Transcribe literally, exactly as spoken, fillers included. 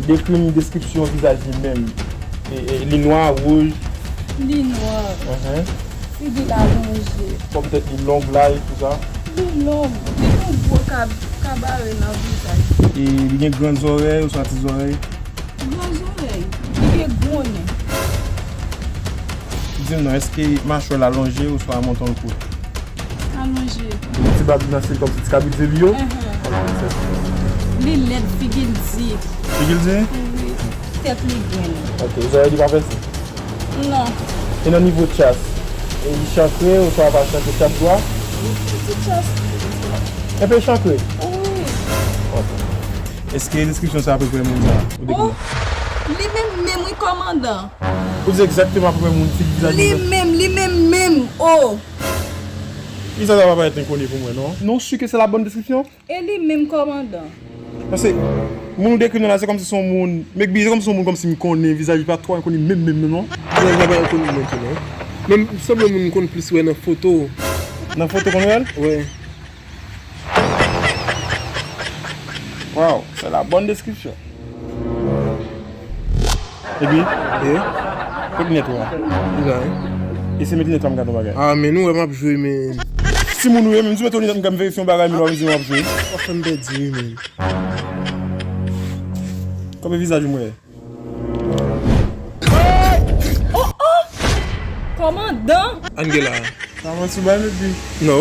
Dekri m deskripsyon vizaj li menm. E, e, li nwa, wouj? Li nwa. Enhen. Figi l alonje. Fòm tèt li long, laj, tout sa? Li long. Li gen yon gwo kab-, kabare nan vizaj. E li gen gran zòrèy oswa ti zòrèy? Gran zòrèy. Li gen gwo nen. Di m non, èske machwè l alonje oswa montan l kout? Alonje. Ti bab nan se kòmsi ti kabrit ze li yo? Enhen. Ok, se. Li lèd, figi l di. Figi l di? Wi. Tèt li grenn. Ok, zòrèy li pa fèse? Non. E nan nivo tchas? E li chankre oswa pa chankre, tchas dwa? Li ti tchas. Enpe chankre? Wi. Ok. Èske deskripsyon sa apeprè moun sa ou dekri? Oh, li menm menm wi, kòmandan. Ou di egzakteman apeprè moun, figi, vizaj li menm, li menm menm, oh. Vizaj la pa parèt enkoni pou mwen, non. Non, si ke se la bonne description? E li menm, kòmandan. Paske moun ou dekri non la, se kòmsi se yon moun, maybe se kòmsi se yon moun kòmsi m konnen, vizaj li pa twò enkoni menm, menm, non, non. Vizaj la pa enkoni menm tou, non. Men m sanble moun m konn plis wè nan foto. Nan foto konn wè l? Wi. Wow, c'est la bonne description. Epi? E? Kot linèt ou a? Li la, wi. E se met linèt la m gade yon bagay. Ah, men nou wè m ap jwe, men. Si moun ou ye, menm si w mete yon linèt, m ka verifye yon bagay, men w ap di m ap jwe. W ap fè m pèdi, wi, men. Konbyen vizaj ou mwen? Oh, oh! Kòmandan! Angela. Sa manti bay, men pi. No.